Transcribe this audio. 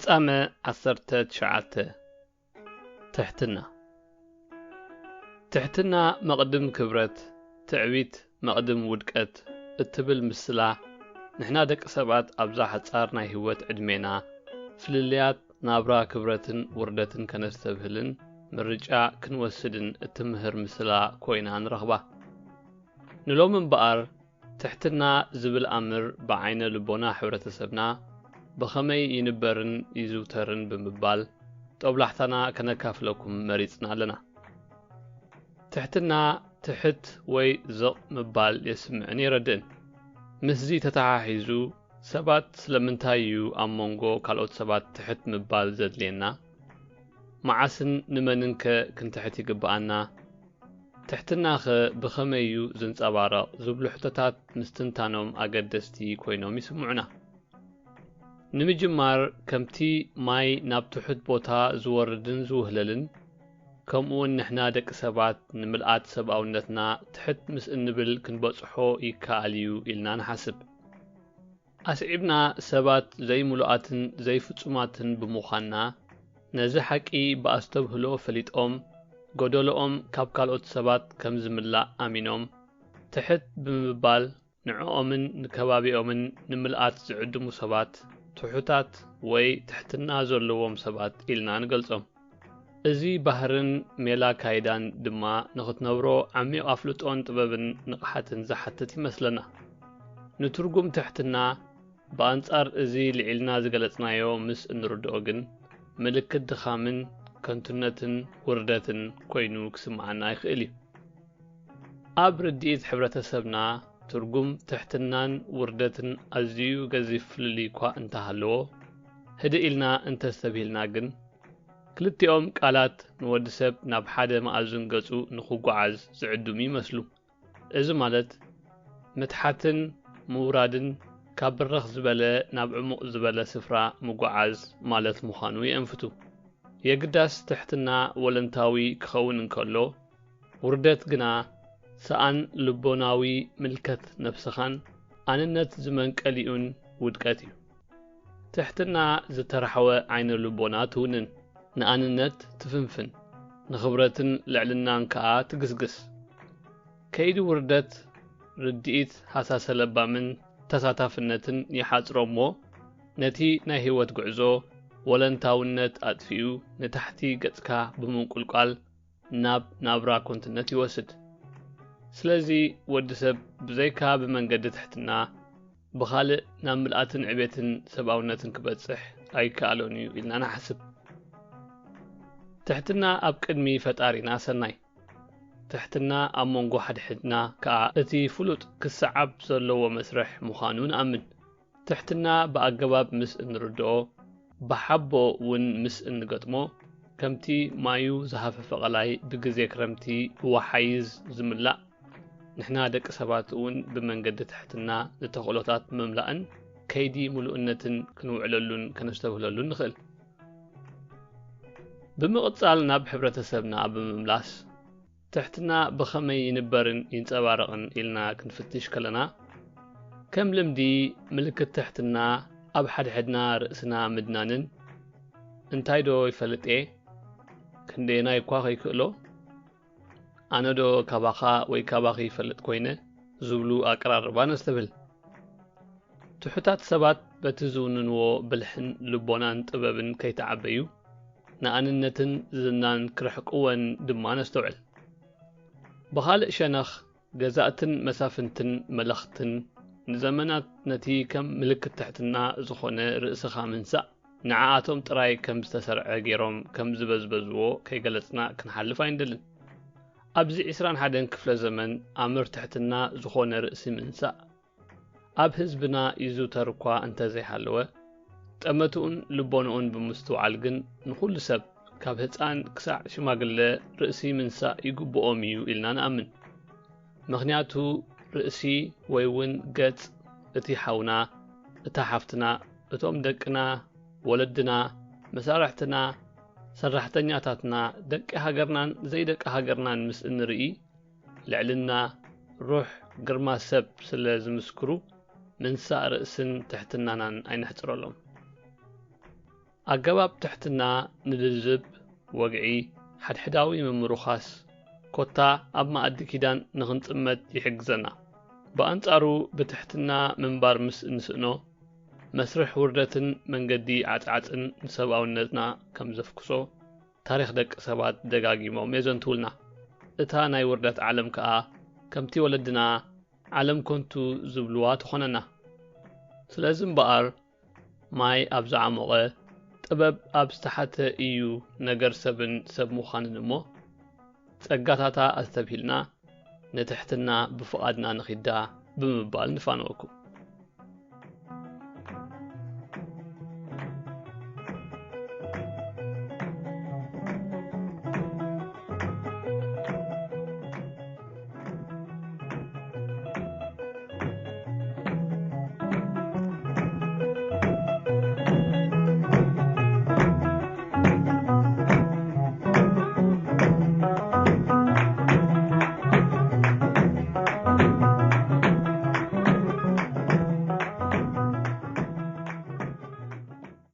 ፍጻመ ዓሰርተ ትሽዓተ። ትሕትና። ትሕትና መቕድም ክብረት፣ ትዕቢት መቕድም ውድቀት እትብል ምስላ፣ ንሕና ደቂ ሰባት ኣብዛ ሓጻር ናይ ህይወት ዕድሜና፣ ፍልልያት ናብራ ክብረትን ውርደትን ከነስተብህልን ምርጫ ክንወስድን እትምህር ምስላ ኮይና ንረኽባ። ንሎሚ እምበኣር፣ ትሕትና ዝብል ኣምር ብዓይነ ልቦና ሕብረተሰብና ብኸመይ ይንበርን ይዝውተርን ብምባል ጦብላሕታና ከነካፍለኩም መሪጽና ኣለና። ትሕትና ትሕት ወይ ዝቕ ምባል የስምዕን የረድእን። ምስዚ ተተሓሒዙ፣ ሰባት ስለምንታይ እዩ ኣብ መንጎ ካልኦት ሰባት ትሕት ምባል ዘድልየና? መዓስን ንመንንከ ክንትሕት ይግብኣና? ትሕትናኸ ብኸመይ እዩ ዝንጸባረቕ? ዝብሉ ሕቶታት ምስትንታኖም ኣገደስቲ ኮይኖም ይስምዑና። ንምጅማር፣ ከምቲ ማይ ናብ ትሑት ቦታ ዝወርድን ዝውህለልን፣ ከምኡውን ንሕና ደቂ ሰባት ንምልኣት ሰብኣውነትና ትሕት ምስ እንብል ክንበጽሖ ይከኣል እዩ ኢልና ንሓስብ። ኣስዒብና ሰባት ዘይምሉኣትን ዘይፍጹማትን ብምዃንና፣ ነዚ ሓቂ ብኣስተብህሎ ፈሊጦም፣ ጎደሎኦም ካብ ካልኦት ሰባት ከም ዝምላእ ኣሚኖም፣ ትሕት ብምባል ንዕኦምን ንከባቢኦምን ንምልኣት ዝዕድሙ ሰባት ትሑታት ወይ ትሕትና ዘለዎም ሰባት ኢልና ንገልጾም። እዚ ባህርን ሜላ ኣካይዳን ድማ ንኽትነብሮ ዓሚቕ ኣፍልጦን ጥበብን ንቕሓትን ዝሓትት ይመስለና። ንትርጉም ትሕትና ብኣንጻር እዚ ልዒልና ዝገለጽናዮ ምስ እንርድኦ ግን፣ ምልክት ድኻምን ከንቱነትን ውርደትን ኮይኑ ክስምዓና ይኽእል እዩ። ኣብ ርድኢት ሕብረተሰብና፣ ትርጉም ትሕትናን ውርደትን ኣዝዩ ገዚፍ ፍልልይ እኳ እንተሃለዎ፣ ህድእ ኢልና እንተስተብሂልና ግን፣ ክልቲኦም ቃላት ንወዲ ሰብ ናብ ሓደ መኣዝን ገጹ ንኽጓዓዝ ዝዕድሙ ይመስሉ። እዚ ማለት፣ ምትሓትን ምውራድን፣ ካብ ብርኽ ዝበለ ናብ ዕሙቕ ዝበለ ስፍራ ምጉዓዝ ማለት ምዃኑ የእንፍቱ። የግዳስ፣ ትሕትና ወለንታዊ ክኸውን እንከሎ፣ ውርደት ግና ሰኣን ልቦናዊ ምልከት ነብስኻን ኣንነት ዝመንቀሊኡን ውድቀት እዩ። ትሕትና ዝተራሕወ ዓይነ ልቦና ትውንን፣ ንኣንነት ትፍንፍን፣ ንኽብረትን ልዕልናን ከኣ ትግስግስ። ከይዲ ውርደት፣ ርድኢት ሃሳሰ ለባምን ተሳታፍነትን ይሓጽሮ እሞ፣ ነቲ ናይ ህይወት ጉዕዞ ወለንታውነት ኣጥፊኡ፣ ንታሕቲ ገጽካ ብምንቁልቋል ናብ ናብራ ኮንትነት ይወስድ። ስለዚ፣ ወዲ ሰብ ብዘይካ ብመንገዲ ትሕትና፣ ብኻልእ ናብ ምልኣትን ዕቤትን ሰብኣውነትን ክበጽሕ ኣይከኣሎን እዩ ኢልና ንሓስብ። ትሕትና ኣብ ቅድሚ ፈጣሪና ሰናይ። ትሕትና ኣብ መንጎ ሓድሕድና ከኣ እቲ ፍሉጥ ክሰዓብ ዘለዎ መስርሕ ምዃኑ ንኣምን። ትሕትና ብኣገባብ ምስ እንርድኦ፣ ብሓቦ እውን ምስ እንገጥሞ፣ ከምቲ ማዩ ዝሃፈፈ ቀላይ ብግዜ ክረምቲ ብወሓይዝ ዝምላእ፣ ንሕና ደቂ ሰባት እውን ብመንገዲ ትሕትና ንተኽእሎታት ምምላእን ከይዲ ምሉእነትን ክንውዕለሉን ከነስተብህለሉን ንኽእል። ብምቕጻል ናብ ሕብረተሰብና ብምምላስ፣ ትሕትና ብኸመይ ይንበርን ይንጸባረቕን ኢልና ክንፍትሽ ከለና፣ ከም ልምዲ ምልክት ትሕትና ኣብ ሓድሕድና ርእስና ምድናንን፣ "እንታይ ዶ ይፈልጥ እየ? ክንደየናይ እኳ ከይክእሎ? ኣነ ዶ ካባኻ ወይ ካባኺ ይፈልጥ ኮይነ?" ዝብሉ ኣቀራርባ ነስተብህል። ትሑታት ሰባት በቲ ዝውንንዎ ብልሕን ልቦናን ጥበብን ከይተዓበዩ፣ ንኣንነትን ዝናን ክርሕቅወን ድማ ነስተውዕል። ብኻልእ ሸነኽ፣ ገዛእትን መሳፍንትን መለኽትን ንዘመናት ነቲ ከም ምልክት ትሕትና ዝኾነ ርእስኻ ምንሳእ፣ ንዓኣቶም ጥራይ ከም ዝተሰርዐ ገይሮም ከም ዝበዝበዝዎ ከይገለጽና ክንሓልፍ ኣይንደልን። ኣብዚ ዕስራን ሓደን ክፍለ ዘመን ኣምር ትሕትና ዝኾነ ርእሲ ምንሳእ፣ ኣብ ህዝብና ይዝውተር እኳ እንተዘይሃለወ፣ ጠመትኡን ልቦንኡን ብምስትውዓል ግን፣ ንኹሉ ሰብ፣ ካብ ህጻን ክሳዕ ሽማግለ፣ ርእሲ ምንሳእ ይግብኦም እዩ ኢልና ንኣምን። ምኽንያቱ፣ ርእሲ ወይ እውን ገጽ እቲ ሓውና፣ እታ ሓፍትና፣ እቶም ደቅና፣ ወለድና፣ መሳርሕትና፣ ሰራሕተኛታትና፣ ደቂ ሃገርናን ዘይደቂ ሃገርናን ምስ እንርኢ፣ ልዕልና፣ ሩሕ፣ ግርማ ሰብ ስለ ዝምስክሩ፣ ምንሳእ ርእስን ትሕትናናን ኣይነሕጽረሎም። ኣገባብ ትሕትና ንልዝብ፣ ወግዒ፣ ሓድሕዳዊ ምምሩኻስ፣ ኮታ ኣብ መኣዲ ኪዳን ንኽንጽመድ ይሕግዘና። ብኣንጻሩ ብትሕትና ምንባር ምስ እንስእኖ፣ መስርሕ ውርደትን መንገዲ ዓጽዓጽን ንሰብኣውነትና ከም ዘፍኩሶ ታሪኽ ደቂ ሰባት ደጋጊሞም የዘንትውልና። እታ ናይ ውርደት ዓለም ከኣ ከምቲ ወለድና ዓለም ኮንቱ ዝብልዋ ትኾነና። ስለዚ እምበኣር ማይ ኣብ ዝዓሞቐ፣ ጥበብ ኣብ ዝተሓተ እዩ ነገር ሰብን ሰብ ምዃንን እሞ፣ ጸጋታታ ኣስተብሂልና ንትሕትና ብፍቓድና ንኺዳ ብምባል ንፋነወኩም።